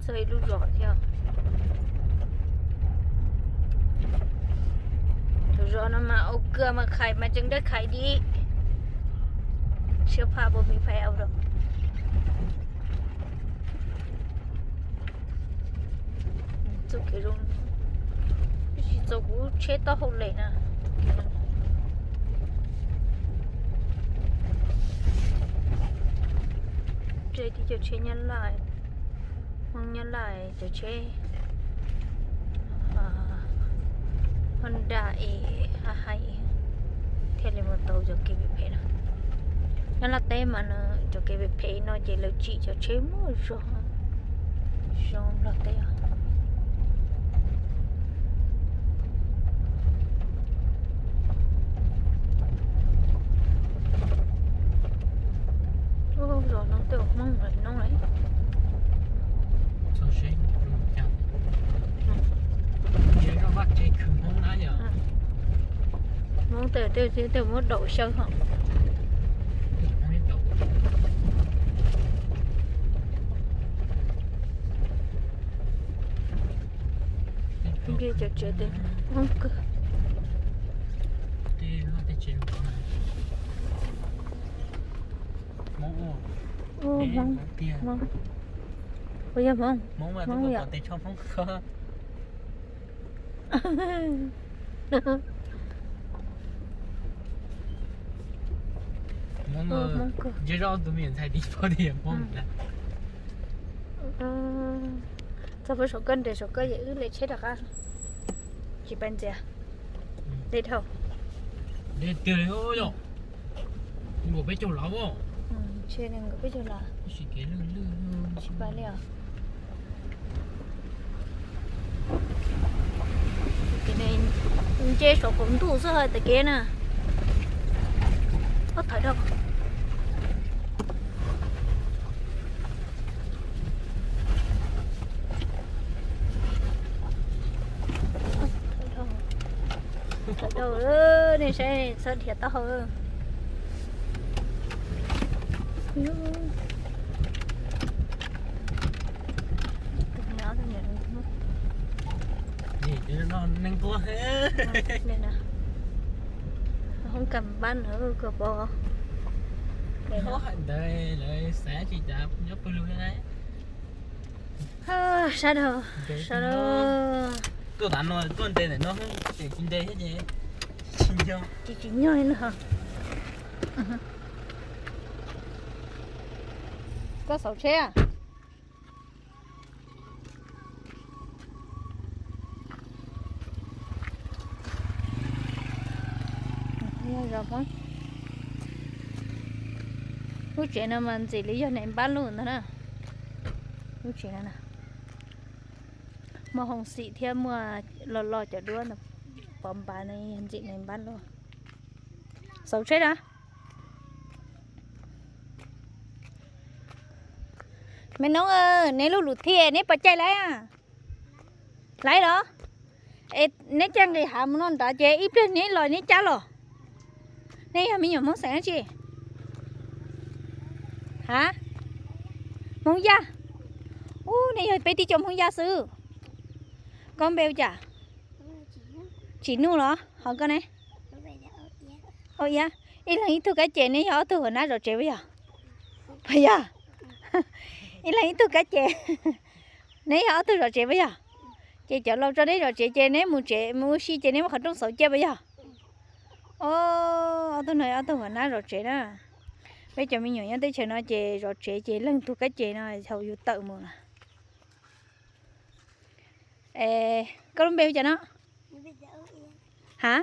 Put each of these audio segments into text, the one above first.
Txog ib lub zos thiab. Tus zos no mas ua kawg mas khais mas tseem dawb khais di. Siab phaj puas me phaj au rau. Txoj kev zoo, tsis txaus kuv tsheb taub hau lem na. Tib cov tsheb Nyab Laj, Hmoob Nyab Laj cov tsheb Honda es haj hais thiaj li mus tau cov kev phem phem no. Nyob Nplog teb mas cov kev phem phem no ces lawv tsim cov tsheb muaj zog, zoo Nplog teb os. Ub, zos no tej zaum Hmoob lawv noob lawm. Hmoob tej, tej, tej muab daum xyaw hos. Ntshe cov tsev tej Hmoob kawg. Ua yog Hmoob, Hmoob yom. Txog pem saum koj nres saum koj es wb lem tsheb rov qab, tsis pais ntxias. Deb dhau. Nkaum peb caug lawm. Ntshe nkaum peb caug lawm. Tsis pais li os. Nce saum qaum ntuj xwb hos tej kev na. Ob thawv dhau. Thawv dhau, nej saib txhob dhia taub hau. Hoob kam npab no koj pom. Ntawd lawv xav tsis cas nyob pawg lug thiab. Sab dhau, sab dhau. Tuaj tav no tuaj nte ntawm no ces tsis nte thiab ces tsis nyob. Tsis, tsis nyob li no. Koj xauv tsheb. Lub tsev no mas ntxim li yog neeg npab lug ntag na. Lub tsev no na, muaj hoo xim thiab muaj los los cov duab ntawd, pov npav no yog ntxim neeg npab lug. Xauv tsheb na. Me noob, neb lub lus thiaj neb puas caij laiv? Laiv los? Es neb caij nqis hav mus no nrad ces ib pliag neb los neb cab los. Neb yog me nyuam Hmoob xeem dab tsi? Ha? Hmoob Yaj. Ub, neb yog peb tib co Hmoob Yaj xwb. Koj npe ua cas? Tsim Nuj los? Ho koj ne? Au Iab. Ib leeg ib tug kab ces, neb yog ob tug huas nab zov tsev puas yog? Puas yog? Ib leeg ib tug kab ces. Neb yog ob tug zov tsev puas yog? Ces cov laus tso neb zov tsev ces neb mus tsev mus ua si ces neb muab qhov rooj xauv cia puas yog? Ob tug no ob tug huas nab zov tsev na. Peb cov me nyuam nyob teb chaws no ces zov tsev ces leej tug kab ces no haus yus tawm mus na. Koj lub npe hu cas no? Ha?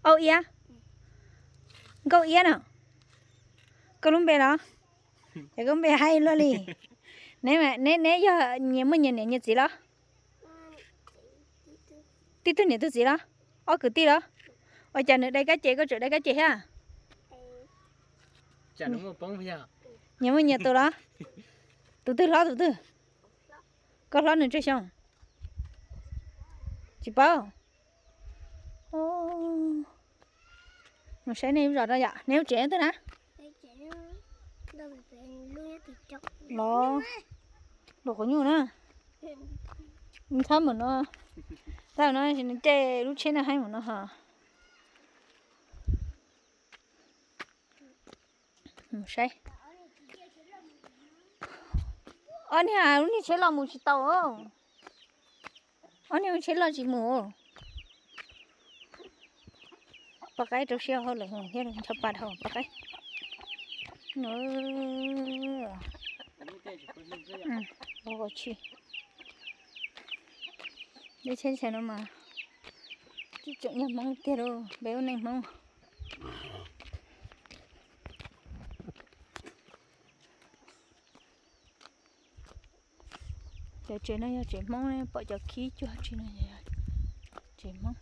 Au Iab. Nkauj Iab no. Koj lub npe los? Es koj npe haib luaj li. Neb, neb yog nyias muaj nyias niam nyias txiv los? Tib tug niam tug txiv los? Ob kwv tij los? Ua cas nws dai kab ces koj tseem dai kab ces thiab? Nyias muaj nyias tus los? Tus twg hlob tus twg? Koj hlob nws tsawg xyoo? Tsis paub. Mus saib nej lub zos no yom, nej lub tsev twg na? Los, Luam quav nyuj na. Txhob mus no. Tau no ces lub tsheb no haib mus no ho. Mus saib. Ob niag lub niag tsheb loj mus tsis tau. Ob niag tsheb loj tsis mus. Poj qaib rau siab hauj lwm thiab ncho pa dhau poj qaib. Tsheb no mas tseem yog Hmoob tiag lauj, peb ua neej Hmoob. Cov tsev no yog tsev Hmoob, pom cov khib cuag tsev no, tsev Hmoob.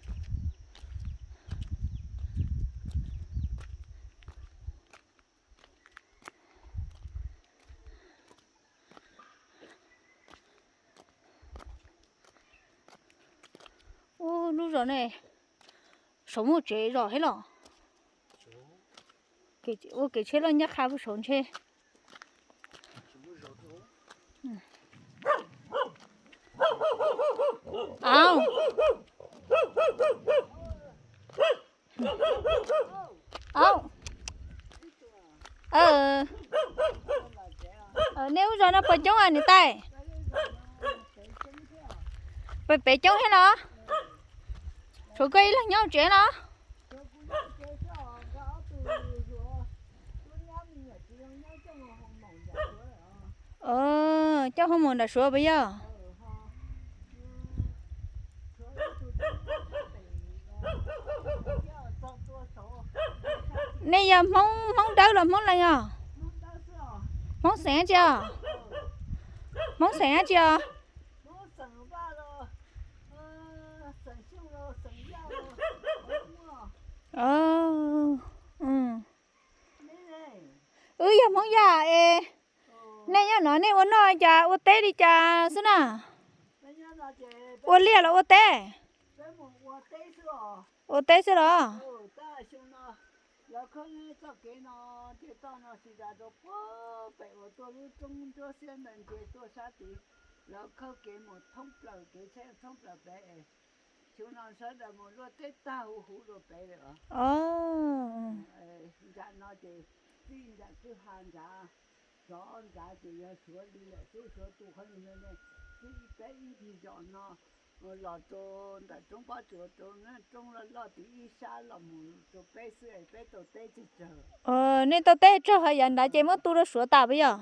Ub, lub zos ne, saum muaj tsev zos thiab los? Ua kev tsheb loj ncaj qha puag saum ntshe. Au, au. Nej lub zos no puas coob a niam tais? Pem, pem coob thiab los? Tshuav koj ib leeg nyob tsev los? Coj hoo mus nram Suav puas yog? Nej yog Hmoob, Hmoob Dawb los Hmoob Lees os? Hmoob xeem dab tsi os? Hmoob xeem dab tsi os? Wb yog Hmoob Yaj es. Nej nyob no nej ua noj cas ua teb li cas xwb na? Ua liaj los ua teb? Ua teb xwb los? Lawv khawb kev mus thoob plaws kev tsheb thoob plaws pem, xyoo no sawv daws mus luaj teb tag huv huv rau pem lawm. Nram no ces txij nram kwj ha nrad, sov nrad ces yog Suav li lawm xwb, Suav tu qhov no ne, txij peb ib ncig zos no los rau ntawm roob Pob Tsuas rau roob loj loj tim ib sab los mus rau peb xwb es peb tau teb tsawg tsawg. Nej tau teb tsawg ho yav nrad ces muab tu rau Suav tas puas yog?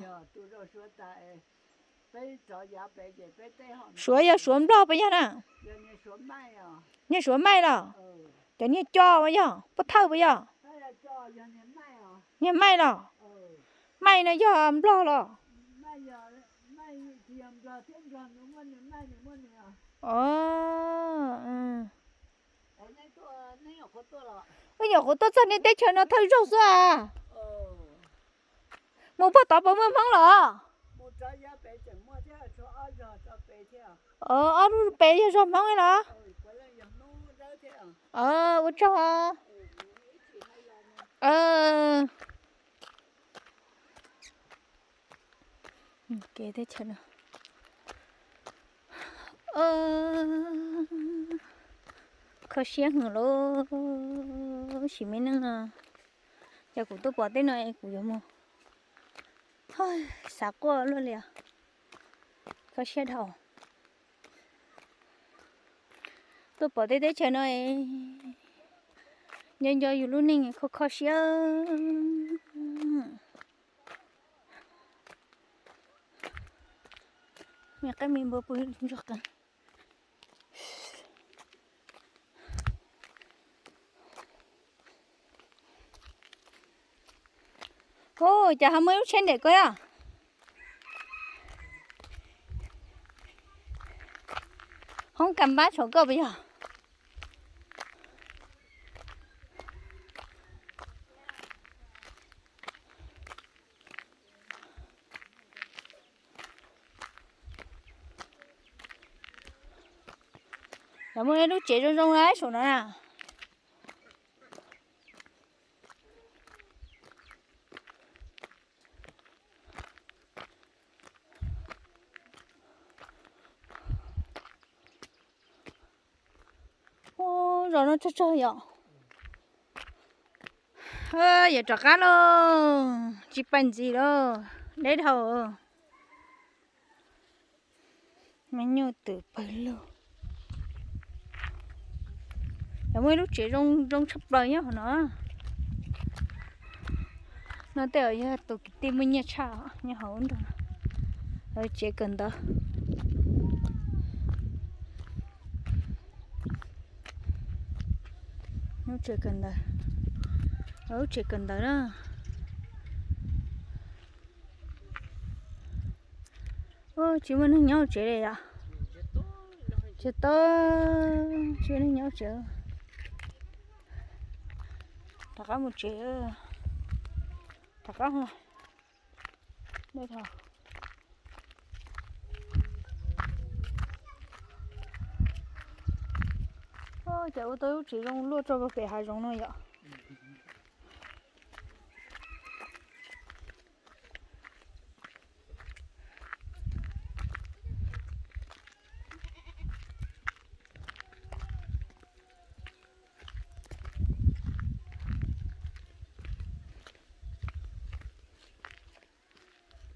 Suav yog Suav Nplog puas yog na? Niag Suav Maij los? Cov niag co puas yog? Pub thawj puas yog? Niag Maij los? Maij no yog Nplog los? Wb nyuam qhuav tuaj txog nej teb chaws no thawj zaug xwb a. Mus puag tod puas muaj Hmoob los? Ob lub pem yog zos Hmoob los? Ua tsaug. Kev teb chaws no kho siab heev lauj, sim me neej no. Yog kuv tuaj pom tej no es kuv yuav mus xav quaj luaj li os. Kho siab dhau. Tuaj pom tej teb chaws no es nco nco yus lub neej kho kho siab. Me qaib me npua pw ntsuag qees. Hu, cas ho muaj ib lub tsheb nres koj yog? Hoob kas npab tshuav koj puas yog? Lawv muaj ib lub tsev zoo zoo na saum no na. Zos no tsog tsog yom. Yog rov qab lauj, tsis pais ntxiv lauj, deb dhau. Me nyuj twm pawg lug. Yog muaj ib lub tsev zoo zoo tshaj plaws nyob hauv no. No tej zaum yog tus kwv tij muaj nyiaj tshaj nyob hauv nrog. Tsev kawm ntawv. Lub tsev kawm ntawv, lub tsev kawm ntawv na. Tsis muaj neeg nyob tsev li yom. Tsis tau, tsis muaj neeg nyob tsev. Rov qab mus tsev. Rov qab. Ces ua tau lub tsev zoo luaj tso pem hav zoov no yom.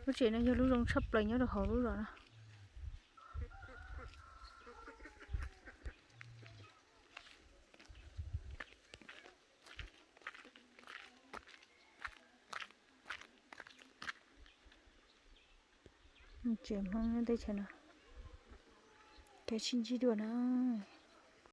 Lub tsev no yog lub zoo tshaj plaws nyob rau hauv lub zos no. Tsev Hmoob nyob teb chaws no, kev sib ntsib dua na.